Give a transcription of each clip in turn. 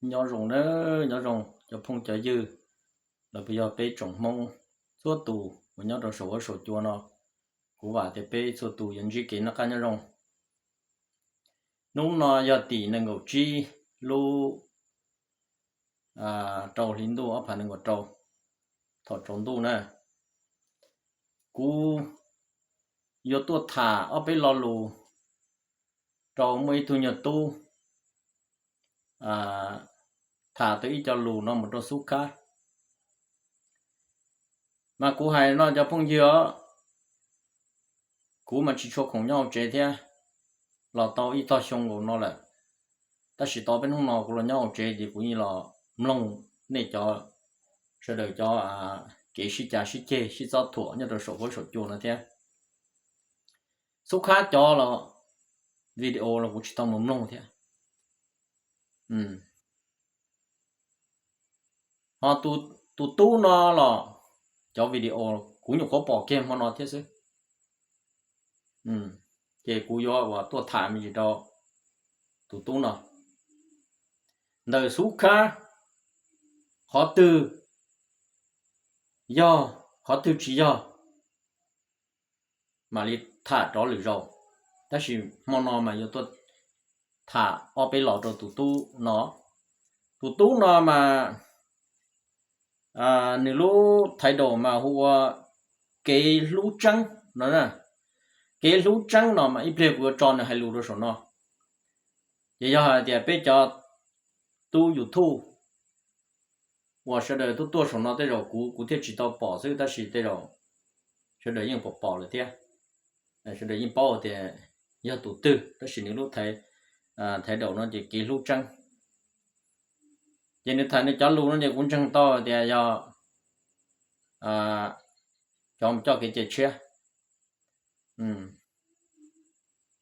Nyob zoo na, nyob zoo cov phooj cov ywg, los puas yog peb tsoom Hmoob txhua tus uas nyob rau saum huab saum cua no. Kuv vam tias peb txhua tus yuav ntsib kev noj qab nyob zoo. Hnub no yog tim nees nkaum tsib lub rau hli ntuj ob phav nees nkaum rau, thaum tsaus ntuj na. Kuv yuav tuaj tham ob peb lo lus rau muaj ib tug nyuag tub tham tau ib co lus no mus rau xub khab. Mas kuv hais no cov phooj ywg os, kuv mas tsis tshua khoom nyob hauv tsev thiab, los tau ib tog xyoo nkaus no lawm. Tab sis tau peb hnub no kuv los nyob hauv tsev ces kuv yeej los mloog nej cov, sawv daws cov kev sib cav sib ceg sib txob thuam nyob rau saum huab saum cua no thiab. Xub khab cov los video los kuv tsis tau mus mloog thiab. Ho tus tub no los cov video kuv nyuam qhuav pom kiag hmo no thiab xwb. Ces kuv yuav ua tuaj tham me ntsis rau tus tub no. Ntawm xub khab qhov twg yog, qhov twg tsis yog, mam li tham rov lwm zaus. Tab sis hmo no mas yuav tuaj tham ob peb los rau tus tub no. Tus tub no mas nws lub title mas hu ua Kev Hlub Tseeb no. Kev Hlub Tseeb no mas ib pliag kuv yuav tso nws hais lus rau saum no. Ces yog hais tias peb cov tub YouTube uas sawv daws tuaj tuaj saum no tej zaum kuv, kuv thiaj tsis tau pom xwb, tab sis tej zaum sawv daws yeej pom pom lawm thiab. Sawv daws yeej paub tias yog tus twg, tab sis nws lub title no ces Kev Hlub Tseeb. Ces nws tham nws cov lus no ces kuv ntseeg tau tias yog cov mus coj kev cai tshiab,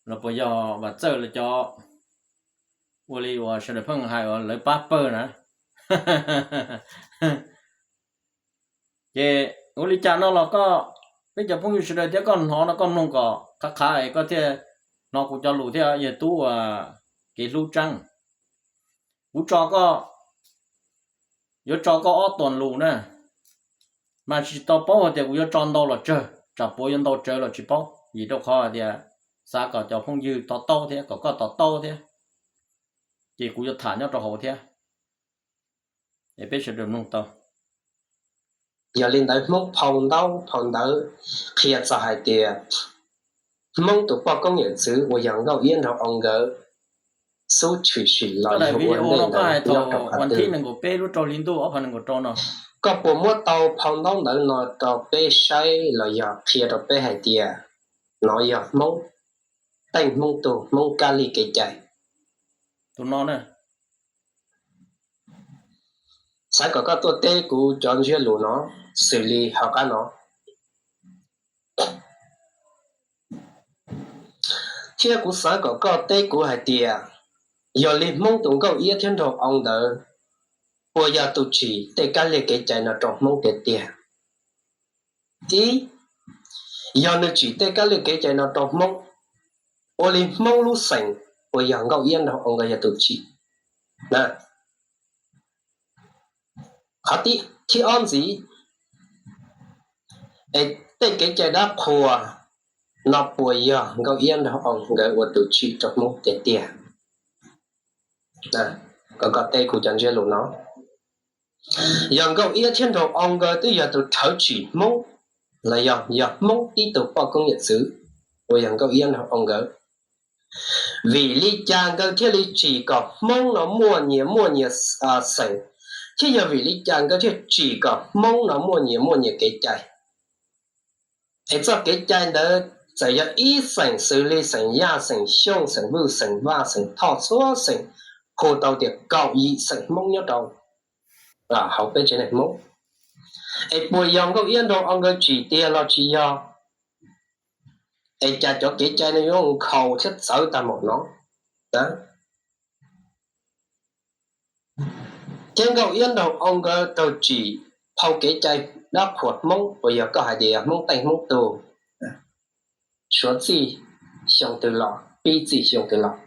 los puas yog Vam Txawj los cov, ua li uas sawv daws pheej hais uas lawv pab pawg na. Ces ua li cas no los koj, peb cov phooj ywg sawv daws thiab koj hnov no koj mloog kom qhav qhav es koj thiaj hnov kuv cov lus thiab, yog tub uas Kev Hlub Tseeb. Kuv tso koj, yuav tso koj ob tuam lus na, mas tsis tau paub hais tias kuv yuav tso ntau los tsawg, tsam puav yuav ntau tsawv los tsis paub, vim rau qhov hais tias xav kom cov phooj ywg to taub thiab kom koj to taub thiab, ces kuv yuav tham nyob rau hauv thiab. Es peb sawv daws mloog tau. Yog li ntawd Hmoob phau ntaub phau ntawv qhia txog hais tias Hmoob tus poj koob yawm txwv uas yog Nkauj Iab nraug oo nkawd xub tshwm sim los yug ua ntej ntawd nyob rau qhov twg. Koj puas muab tau phau ntaub ntawv no rau peb saib los yog qhia rau peb hais tias no yog Hmoob teej Hmoob tug, Hmoob kab li kev cai? Xav kom koj tuaj teb kuv cov ntsiab lus no xws li hauv qab no. Thiab kuv xav kom koj teb kuv hais tias, yog li Hmoob tus Nkauj Iab thiab nraug oo ntawd puas yog tus tsim tej kab li kev cai no rau Hmoob tiag tiag? Ib, yog nws tsim tej kab li kev cai no rau Hmoob, ua li Hmoob lub xeem puas yog Nkauj Iab nraug oo nkawd yog tus tsim? Qhov thib ob ntxiv, es tej kev cai dab qhuas no puas yog Nkauj Iab nraug oo nkawd ua tus tsim rau Hmoob tiag tiag? Kom koj teb kuv cov ntsiab lus no. Yog Nkauj Iab thiab nraug oo nkawd twb yog tus rhawv tsim Hmoob, los yog, yog Hmoob tib tug poj koob yawm txwv uas yog Nkauj Iab nraug oo nkawd, vim li cas nkawd thiaj li tsim kom Hmoob no muaj nyias muaj nyias xeem, thiab yog vim li cas nkawd thiaj tsim kom Hmoob no muaj nyias muaj nyias kev cai? Es txoj kev cai ntawd txawm yog ib xeem xws li xeem Yaj, xeem Xyooj, xeem Vwj, xeem Vaj, xeem Thoj, txhua xeem, hu tau tias kaum yim xeem Hmoob nyob rau hauv peb tsev neeg Hmoob. Es puas yog Nkauj Iab nraug oo nkawd tsim tiag los tsis yog? Es cas cov kev cai no yuav nkhaus thiab txawv tag npaum no? Thiab Nkauj Iab nraug oo nkawd raug tsim phau kev cai dab qhuas Hmoob, puas yog koj hais tias yog Hmoob teej Hmoob tug? Suav txij xyoo twg los, pib txij xyoo twg los?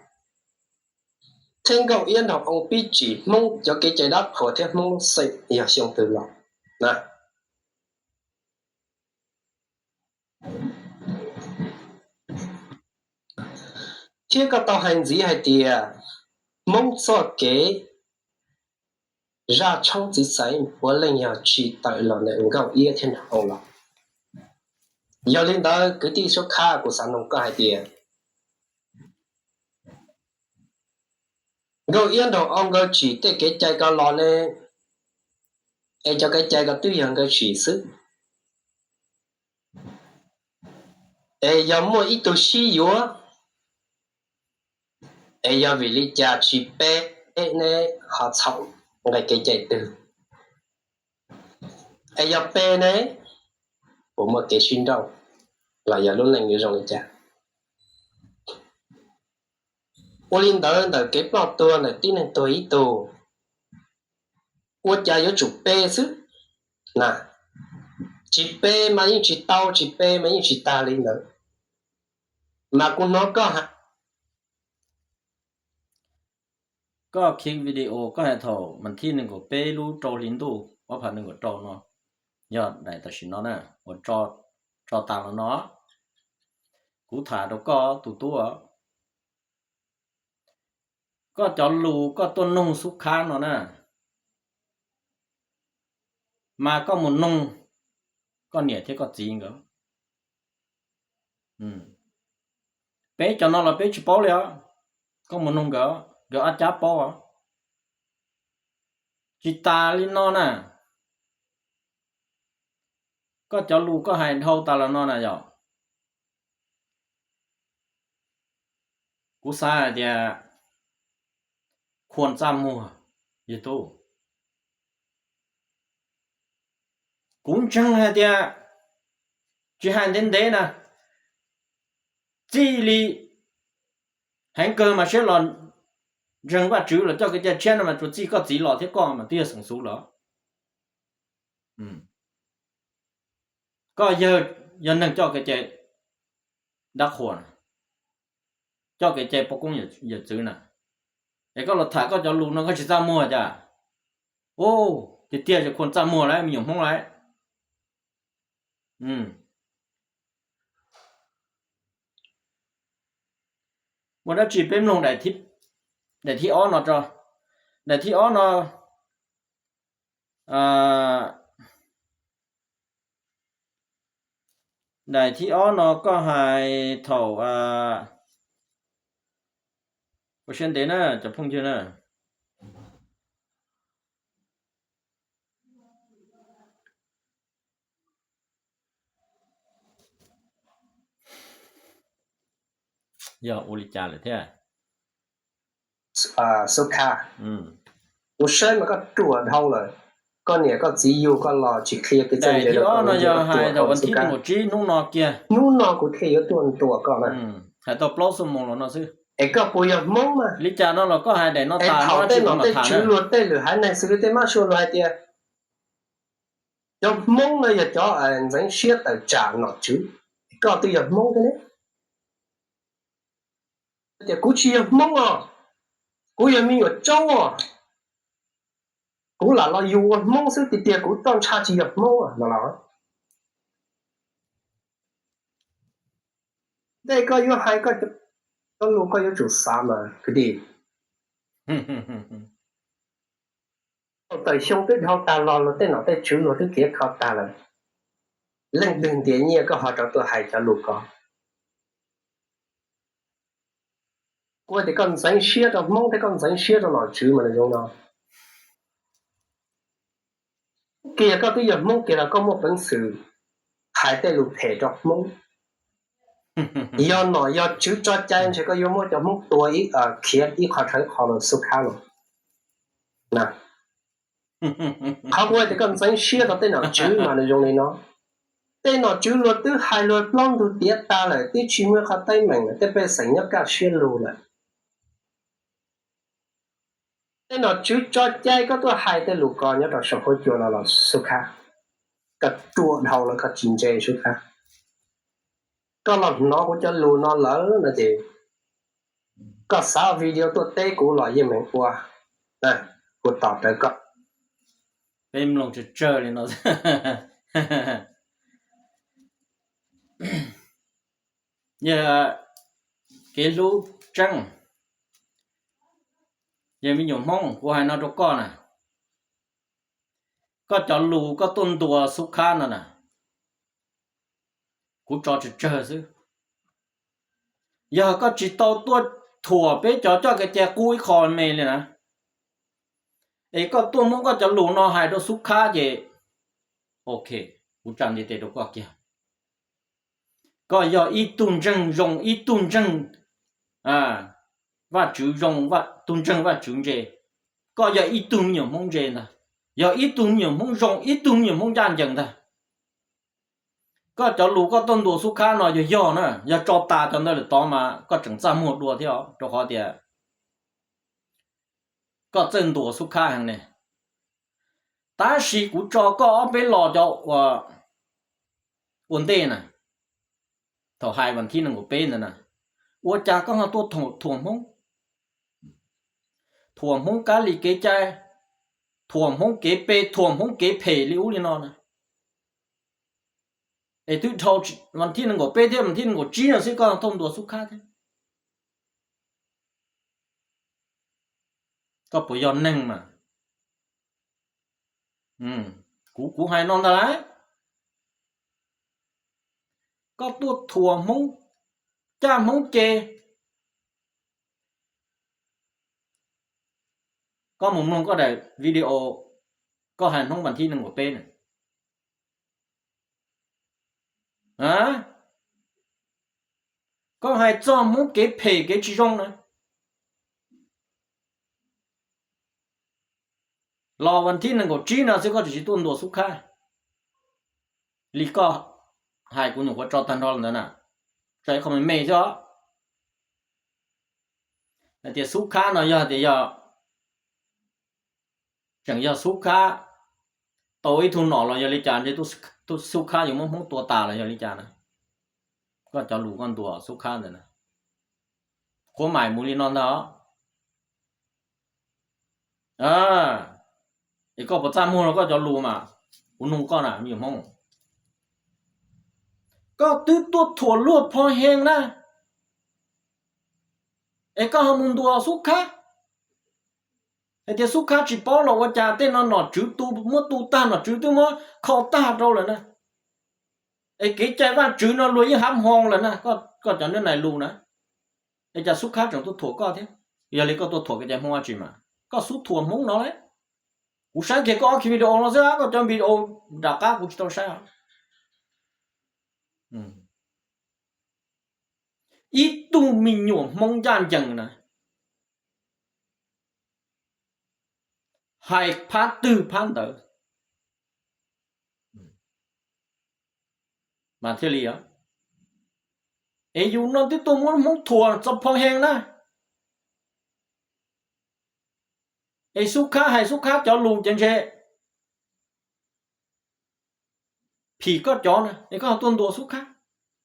Thiab Nkauj Iab nrog Oo pib tsim Hmoob cov kev cai dab qhuas thiab Hmoob lub xeem yog xyoo twg los na. Thiab koj tau hais ntxiv hais tias Hmoob txoj kev zaj tshoob txiv xaiv puav leej yog tsis tawm los ntawm Nkauj Iab thiab nrog Oo los. Yog li ntawd kwv tij Suab Khab, kuv xav nug koj hais tias Nkauj Iab nrog Oo nkawd tsim tej kev cai ko los ne, es cov kev cai ko twb yog nkawd tsim xwb, es yog muaj ib tug sib yuav, es yog vim li cas tsis pe ne ho txhaum nqe kev cai twg, es yog pe ne puas muaj kev sib nrauj los yog lub neej yuav zoo li cas? Ua li ntawd ntawm kev ploj tuag ntawm tib neeg tuag ib tug, ua cas yuav tsum pe xwb na? Tsis pe mas yeej tsis tau, tsis pe mas yeej tsis tag li ntawd. Mas kuv hnov koj hais, koj khi video koj hais thaum mas thib nees nkaum peb lub rau hli ntuj ob phav nees nkaum rau no, yog daim tam sim no na, uas tso tas los no, kuv tham rau koj tus tub, koj cov lus koj tuaj noog Xub Khab no na, mas koj mus noog koj niam thiab koj txiv nkawd. Peb cov no los peb tsis paub li os, koj mus noog nkawd, nkawd ob cab paub os. Tsis tas li no na, koj cov lus koj hais dhau tas los no na yom. Kuv xav hais tias khuam txaj muag, yog tub. Kuv ntseeg hais tias tsis hais ntev ntev na, txij li heev kawg mas siab los ntseeg Vajtswv los coj kev cai tshiab no mas tsuas txij koj txiv los thiab koj mas twb yog xeem Xub lawm. Koj yawg yog neeg coj kev cai dab qhuas, coj kev cai poj koob yawm txwv na, es koj los tham koj cov lus no koj tsis txaj muag cas? Tiag tiag ces khuam txaj muag lawm me nyuam Hmoob lawm. Ua dab tsi peb mloog daim thib ob no tso. Daim thib ob no, daim thib ob no koj hais thaum, ua siab ntev na cov phooj ywg na. Yog ua li cas lawm thiab? Xub Khab, kuv saib mas koj ruam dhau lawm. Koj niam koj txiv yug koj los tsis qhia kev txawj ntse rau koj, no yog hais tau vas thib nees nkaum tsib hnub no kiag. Hnub no kuv thiaj yuav tuaj ntuas koj na. Hais tau plaub xuab moos los no xwb. Es koj puas yog Hmoob mas? Li cas no los koj hais daim no tas, thaum tej nom tej tswv luag tej lwm haiv neeg xws li tej mab sua luag hais tias cov Hmoob no yog cov ntxeev siab tawm tsam nom tswv, koj twb yog Hmoob thiab ne. Tias kuv tsis yog Hmoob os, kuv yog me nyuam tsaub os, kuv lam los yus ua Hmoob xwb, tiag tiag kuv roj ntsha tsis yog Hmoob no los. Ntej koj yuav hais koj cov lus koj yuav tsum xav mas kwv tij. Thaum tawm xyoo twb dhau tag los luag tej nom tej tswv luag twb khiav kho tag lawm, leej twg ntiav nyiaj koj ho rov tuaj hais cov lus ko? Kuv tias koj ntxeev siab rau Hmoob thiab koj ntxeev siab rau nom tswv mas nws zoo no. Kiag koj twb yog Hmoob kiag los koj muaj peev xwm hais tej lus phem rau Hmoob. Yog nom yog tswv tso cai ntshe koj yuav muab cov Hmoob tua ib, khiav ib qho dhawv qho los Xub Khab los. Qhov kuv hais tias koj ntxeev siab rau tej nom tswv mas nws zoo li no. Tej nom tswv luag twb hais luag plaub ntug tiav tag lawm, twb tsis muaj qhov teeb meem lawm, tej pej xeem nyob kaj siab lug lawm. Tej nom tswv tso cai koj tuaj hais tej lus ko nyob rau saum huab cua no los Xub Khab, koj ruam dhau lawm, koj tsis ntse Xub Khab. Koj los hnov kuv cov lus no lawm no ces Koj xav video tuaj teb kuv los yeej meem ua, kuv tos rawv koj. Peb mloog tsawg tsawg li no. Yog kev hlub tseeb, yog me nyuam Hmoob, kuv hais no rau koj na, koj cov lus koj tuaj ntuas xub khab no na, kuv tso tsawg tsawg xwb. Yog koj tsis tau tuaj thuam peb cov coj kev cai qub ib qho me li na, es koj tuaj muab koj cov lus no hais rau xub khab ces, ok, kuv tsa ntiv tes rau koj kiag. Koj yog ib tug ntseeg zoo, ib tug ntseeg Vajtswv zoo, tus ntseeg Vajtswv ntse. Koj yog ib tug me nyuam Hmoob ntse ntag, yog ib tug me nyuam Hmoob zoo, ib tug me nyuam Hmoob ncaj ncees ntag. Koj cov lus koj tuaj ntuas xub khab no yog yog na, yog tso tas cov ntawd lawm tod mas koj tseem txaj muag dua thiab os, rau qhov tias koj txawj ntuas xub khab heev ne. Tab sis kuv tso koj ob peb lo cov ua ntej na, thaum hais vas thib nees nkaum peb ntawd na, ua cas koj ho tuaj thuam Hmoob, thuam Hmoob kab li kev cai, thuam Hmoob kev pe, thuam Hmoob kev phem li ub li no na. Es twb dhau vas thib nees nkaum peb thiab vas thib nees nkaum tsib no xwb koj tuaj ntuas xub khab thiab. Koj puas yog neeg mas? Kuv, kuv hais no ntag lauj. Koj tuaj thuam Hmoob, caj Hmoob ces, koj mus mloog koj daim video koj hais hnub vas thib nees nkaum peb na. Koj hais txog Hmoob kev phem kev tsis zoo na, los vas thib nees nkaum tsib no xwb koj tseem tsis tuaj ntuas xub khab li koj hais, kuv nyuam qhuav tso tag nrho ntawd na, tso ib qho me me xwb os. Hais tias xub khab no yog tias yog, tseem yog xub khab tau ib tug nom los yog li cas ntshe xub khab yuav muab Hmoob tua tas los yog li cas na. Koj cov lus koj ntuas xub khab ntawd na, qhuab mais mus li no ntag os. Es koj puas txaj muag rau koj cov lus mas, kuv nug koj na me nyuam Hmoob. Koj twb tuaj thuam luag pho heev na, es koj ho mus ntuas xub khab. Hais tias xub khab tsis paub los ua cas, tej no nom tswv tu muab tu tag, nom tswv twb muab kho tag rau lawm na. Es kev cai Vajtswv no luag yeej hab hmoo lawm na, koj cov nyob nais lus na. Es cas xub khab tseem tuaj thuam koj thiab? Yog li koj tuaj thuam kev cai Hmoob dab tsi mas? Koj xub thuam Hmoob no lauj. Kuv saib kiag koj ob video no xwb, koj cov video nram qab kuv tsis tau saib. Ib tug me nyuam Hmoob ncaj ncees na, hais phab twg phab ntawd mas thiaj li os. Es yus no twb tuaj muab Hmoob thuam txaus pho heev na. Es xub khab hais xub khab cov lus ces ntshe phim koj cov na, es koj ho tuaj ntuas xub khab,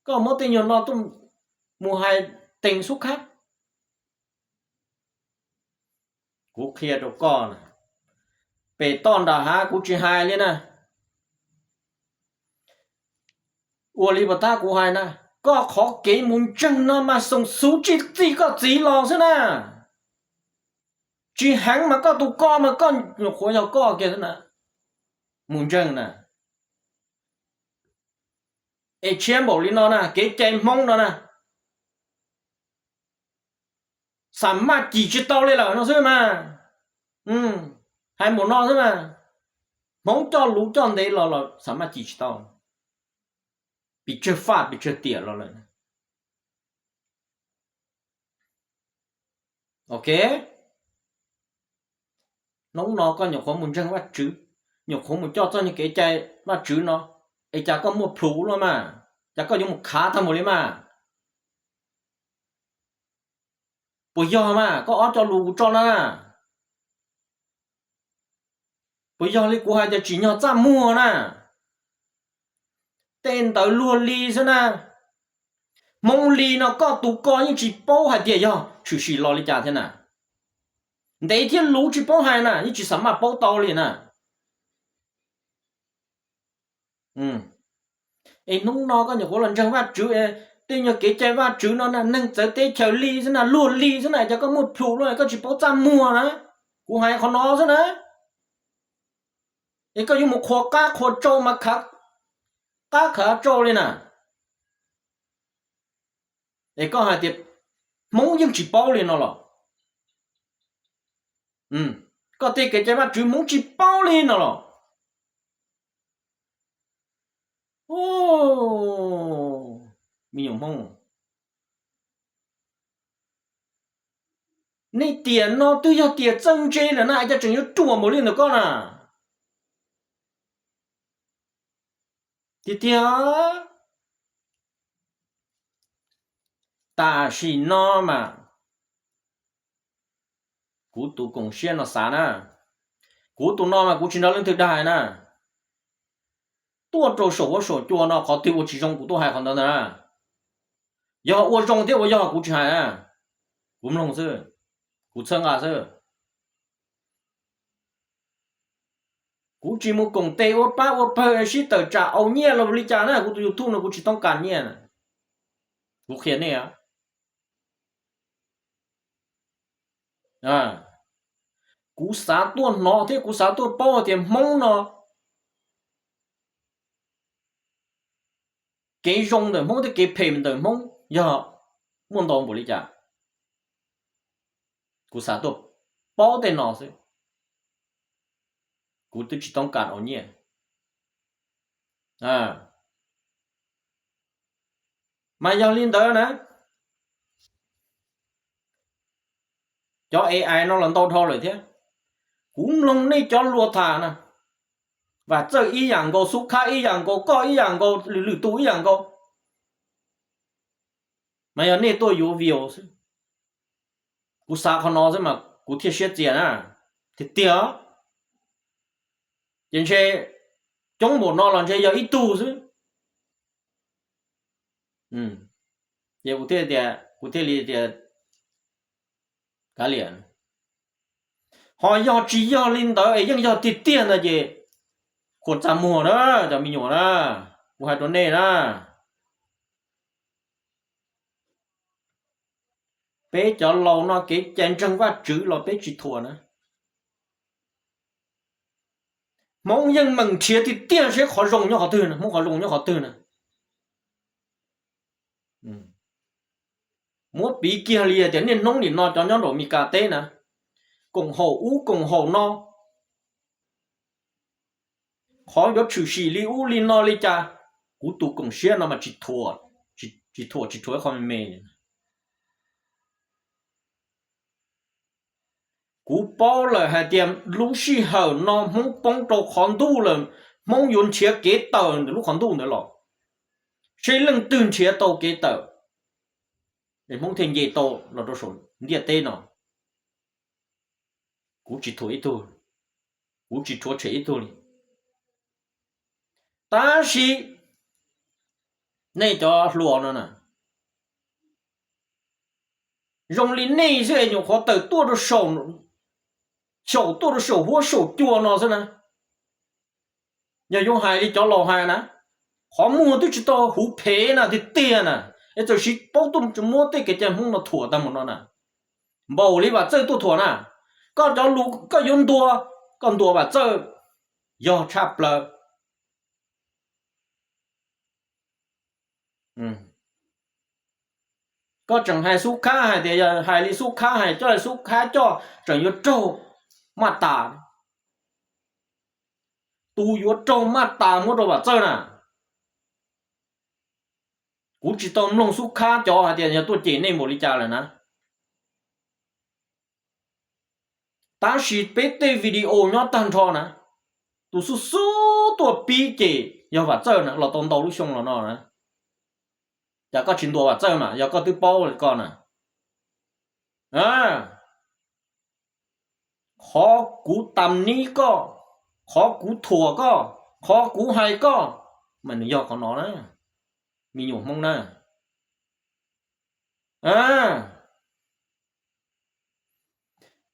koj muab tej nyuag no tuaj mus hais tees xub khab. Kuv qhia rau koj na, pem toj nram hav kuv tsis hais li na. Ua li puas tab kuv hais na, koj qhov kev mus ntseeg no mas xoom xov tsis txij koj txiv los xwb na. Tsis heev mas koj tus koj mas koj nyuam qhuav yog koj kiag xwb na, mus ntseeg na. Es tshiab npaum li no na, kev cai Hmoob no na, xam maj cim tsis tau li lawm no xwb mas. Hais npaum no xwb mas, Hmoob coj lus coj ntev los los xam maj cim tsis tau, pes tsawg faj pes tsawg tiam los lawm. Ok, hnub no koj nyuam qhuav mus ntseeg Vajtswv, nyuam qhuav mus coj txoj kev cai Vajtswv no, es cas koj muaj plhus luaj mas, cas koj yuav mus khav tag npaum li mas? Puas yog mas koj ob co lus kuv tso na? Puas yog li kuv hais tias tsim nyog txaj muag na? Tej ntawd luag li xwb na. Hmoob li no koj tus koj yeej tsis paub hais tias yog tshwm sim los li cas thiab na. Ntev thiab luv tsis paub hais na, yeej tsis xav maj paub tau li na. Es hnub no koj nyuam qhuav los ntseeg Vajtswv, tej nyuag kev cai Vajtswv no na, neeg txawv teb chaws li xwb na, luag li xwb na, cov koj muaj plhus luaj koj tsis paub txaj muag na. Kuv hais qhov no xwb na. Es koj yuav mus qhuas qab qhuas tsau mas khav qab khav tsau li na. Es koj hais tias Hmoob yeej tsis paub li no los? Koj tej kev cai Vajtswv Hmoob tsis paub li no los? Me nyuam Hmoob, nej tiam no twb yog tiam txawj ntse lawm na, es cas tseem yuav ruam npaum li ntawm koj na? Tiag tiag, tam sim no mas kuv tus koom siab no xav na, kuv tus no mas kuv tsis nrog leej twg dag na. Tuaj rau saum huab saum cua no qhov twg ua tsis zoo kuv tuaj hais qhov ntawd ntag na. Yog ua zoo thiab ua yog kuv tsis hais na, kuv mloog xwb, kuv txhawb nqa xwb. Kuv tsis mus koom tes ua pab ua pawg sib tawm tsam au nyiaj los li cas na, kuv tus YouTube no kuv tsis toob kas nyiaj na. Kuv qhia nej, kuv xav tuaj hnov thiab kuv xav tuaj paub tias Hmoob no kev zoo ntawm Hmoob thiab kev phem ntawm Hmoob yog muaj ntau npaum li cas. Kuv xav tuaj paub tej no xwb, kuv twb tsis toob kas au nyiaj. Mas yog li ntawd na, cov AI no los ntau dhau lawm thiab. Kuv mloog nej cov luag tham na, Vam Txawj ib yam nkaus, Xub Khab ib yam nkaus, koj ib yam nkaus, lwm lwm tus ib yam nkaus, mas yog nej tuaj yuav view xwb. Kuv xav qhov no xwb mas kuv thiaj siab txias na, tiag tiag. Ces ntshe coob npaum no los ntshe yog ib tug xwb. Ces kuv thiaj tias, kuv thiaj li tias, kav liam, ho yog tsis yog li ntawd es yeej yog tiag tiag ntawd ces khuam txaj muag na, cov me nyuam na, kuv hais rau nej na. Peb cov laus no kev cai ntseeg Vajtswv los peb tsis thuam na. Hmoob yeej meem nrhiav tiag tiag seb qhov zoo nyob qhov twg na, Hmoob qhov zoo nyob qhov twg na. Muab piv kiag li tias niaj hnub nim no cov nyob nraum Meskas teb na, koom haum ub koom haum no, qhov yuav tshwm sim li ub li no li cas, kuv tus koom siab no mas tsis thuam, tsis thuam, tsis thuam ib qho me me li. Kuv paub lawm hais tias lub sij hawm no Hmoob poob rau qhov ntuj lawm, Hmoob yuav nrhiav kev tawm ntawm lub qhov ntuj ntawd los, seb leej twg nrhiav tau kev tawm, es Hmoob thiaj nce tau los rau saum ntiaj teb no. Kuv tsis thuam ib tug, kuv tsis rhuav tshem ib tug li. Tab sis nej cov hluas no na, zoo li nej xwb es nyuam qhuav tawm tuaj rau saum, saum tuaj rau saum huab saum cua no xwb na. Yog yuav hais li cov laus hais na, qhov muag twb tsis tau huv phem na tiag tiag na, es txawm siv paub tuaj muab tej kev cai Hmoob no thuam tag mus no na. Npaum li Vam Txawj tuaj thuam na, koj cov lus koj yuav ntuas, koj ntuas Vam Txawj yog tshaj plaws. Koj tseem hais Xub Khab hais tias yog hais li Xub Khab hais coj li Xub Khab coj tseem yuav raug maj tas. Tus yuav raug maj tas muab rau Vam Txawj na. Kuv tsis tau mloog Xub Khab cov hais tias yog tuaj cem nej npaum li cas lawm na. Tab sis peb tej video nyob tag nrho na, tus xub xub tuaj pib cem yog Vam Txawj na los tau ntau lub xyoo los no na. Cas koj tsis ntuas Vam Txawj mas yog koj twb paub li koj na? Qhov kuv tam nib koj, qhov kuv thuam koj, qhov kuv hais koj, mas nws yog qhov no na, me nyuam Hmoob na.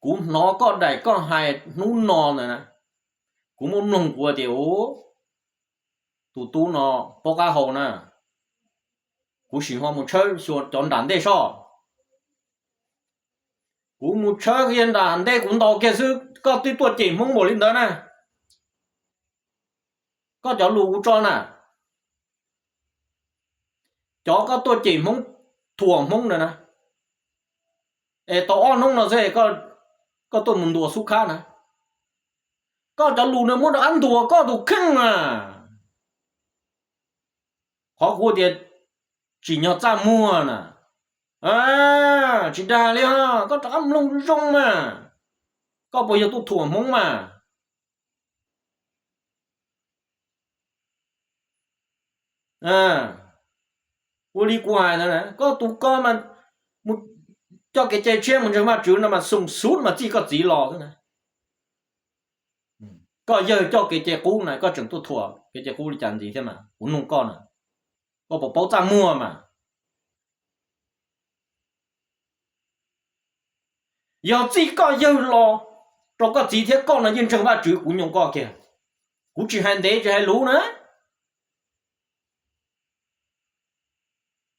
Kuv hnov koj daim koj hais hnub no ntawd na, kuv muaj mloog kuv tias, u, tus tub no paub qab hau na, kuv sim ho mus tshawb xyuas cov nram ntej soj. Kuv mus tshawb kiag nram ntej kuv ntaus kiag xwb koj twb tuaj cem Hmoob npaum li ntawd na. Koj cov lus kuv tso na, cov koj tuaj cem Hmoob, thuam Hmoob ntawd na, es tau ob hnub no xwb koj tuaj mus ntuas Xub Khab na, koj cov lus na muab rov qab ntuas koj tus kheej na. Qhov kuv tias tsim nyog txaj muag na, tsis dag li os, koj rov qab mloog zoo mas, koj puas yog tuaj thuam Hmoob mas? Ua li kuv hais ntawd, koj tus ko mas mus coj kev cai tshiab mus ntseeg Vajtswv no mas xoom xub mas txij koj txiv los xwb na. Koj yawg coj kev cai qub na koj tseem tuaj thuam kev cai qub li cas ntxiv thiab mas kuv nug koj na, koj puas paub txaj muag mas? Yog txij koj yawg los rau koj txiv thiab koj no yeej ntseeg Vajtswv kuv nyob koj kiag, kuv tsis hais ntev tsis hais luv na.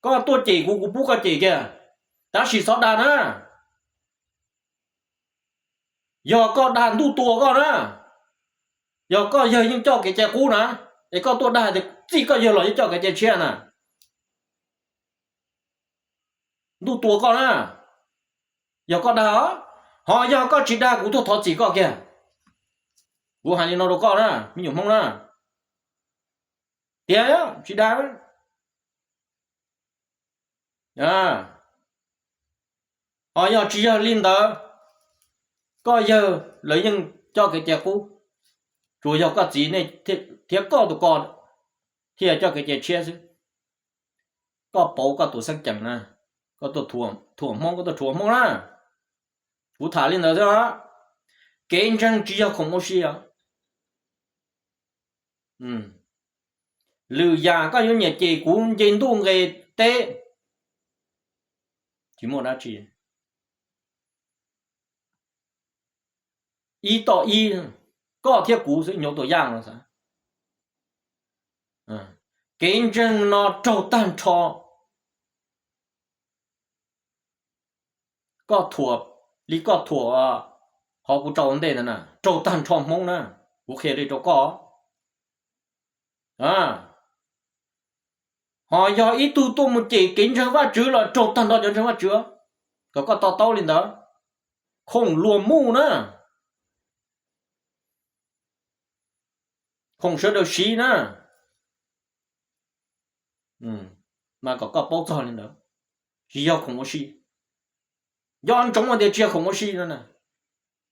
Koj tuaj cem kuv kuv pub koj cem kiag, tab sis txhob dag na. Yog koj dag ntuj tua koj na, yog koj yawg yeej coj kev cai qub na, es koj tuaj dag tias txij koj yawg los yeej coj kev cai tshiab na, ntuj tua koj na. Yog koj dag, ho yog koj tsis dag kuv tuaj thov txim koj kiag. Kuv hais li no rau koj na me nyuam Hmoob na, tiag tsis dag. Ho yog tsis yog li ntawd, koj yawg lawv yeej coj kev cai qub, tsuas yog koj txiv thiab koj tus ko thiaj coj kev cai tshiab xwb. Koj pauv koj tus xeeb ceem na, koj tuaj thuam Hmoob, koj tuaj rhuav Hmoob na. Kuv tham li ntawd xwb, kev ntseeg tsis yog khoom ua si os. Lwm yam koj yuav nyiam cem kuv nce ntuj nqe teb, tsis muaj dab tsi. Ib tom ib, koj thiab kuv xwb, nyuv tus yaj no xav. Kev ntseeg no raug tag nrho. Koj thuam li koj thuam qhov kuv tso ua ntej ntawd na, raug tag nrho Hmoob na, kuv qhia li rau koj. Ho yog ib tug tuaj mus cem kev ntseeg Vajtswv los raug tag nrho cov ntseeg Vajtswv, kom koj to taub li ntawd. Khoom luag muj na, khoom sawv daws siv na, mas kom koj paub txog li ntawd, tsis yog khoom ua si. Nco ntsoov hais tias tsis yog khoom ua si no na.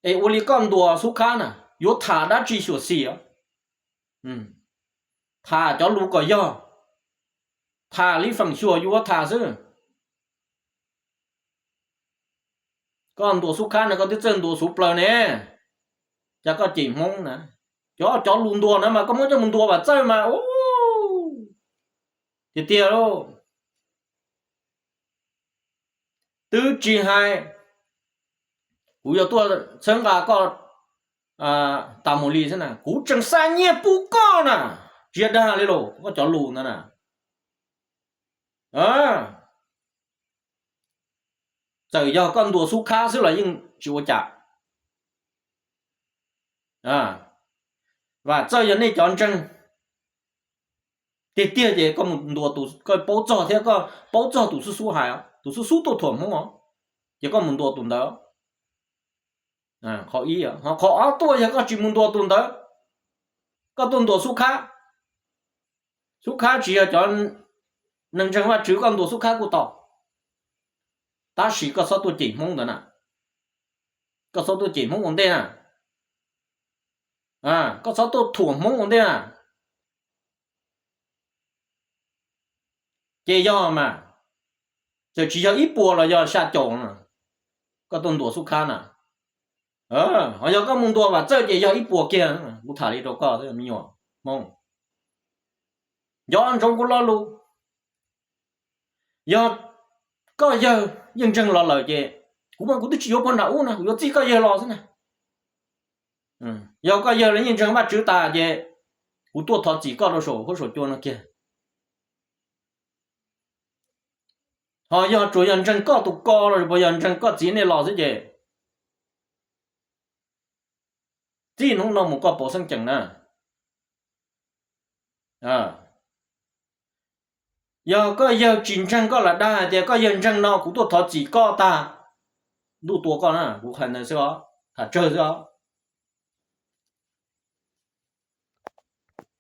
Es ua li koj ntuas Xub Khab na, yuav tham dab tsi xyuam xim os. Tham cov lus kom yog, tham li feem xyuam yuav tham xwb. Koj ntuas Xub Khab no koj twb txawj ntuas xuv plaws ne, cas koj cem Hmoob na. Cov, cov lus ntuas na mas koj muab coj mus ntuas Vam Txawj mas, tiag tiag lauj. Twb tsis hais kuv yuav tuaj txhawb nqa koj tas mus li xwb na, kuv tseem xa nyiaj pub koj na, tsis yog dag li lauj, koj cov lus ntawd na. Txawm yog koj ntuas Xub Khab xwb los yeej tsis ua cas. Vam Txawj yog nej cov ntseeg tiag tiag ces koj mus ntuas tus koj paub txog thiab koj paub txog tus xub xub hais, tus xub xub tuaj thuam Hmoob os, ces koj mus ntuas tus ntawd. Qhov ib, ho qhov ob tuaj yog koj tsis mus ntuas tus ntawd, koj tuaj ntuas Xub Khab. Xub Khab tsis yog cov neeg ntseeg Vajtswv, koj ntuas Xub Khab kuj tau, tab sis koj txhob tuaj cem Hmoob ntawd na, koj txhob tuaj cem Hmoob ua ntej na, koj txhob tuaj thuam Hmoob ua ntej na. Ces yog mas, txawm tsis yog ib puas los yog xya caum, koj tuaj ntuas Xub Khab na, ho yog koj mus ntuas Vam Txawj ces yog ib puas kiag, kuv tham li rau koj me nyuam Hmoob. Nco ntsoov kuv lo lus, yog koj yawg yeej ntseeg los lawm ces Kuv mas kuv twb tsis yuav pog nram ub na, kuv yuav txij koj yawg los xwb na. Yog koj yawg los yeej ntseeg Vajtswv tas ces kuv tuaj thov txim koj rau saum huab saum cua no kiag. Ho yog tsuas yog ntseeg koj tus ko los puas yog ntseeg koj txiv nej los xwb ces txij hnub no mus koj pauv xeeb ceem na. Yog koj yawg tsis ntseeg koj los dag hais tias koj yawg ntseeg no kuv tuaj thov txim koj tag, ntuj tua koj na, kuv hais ntawd xwb os, tham tsawg xwb os.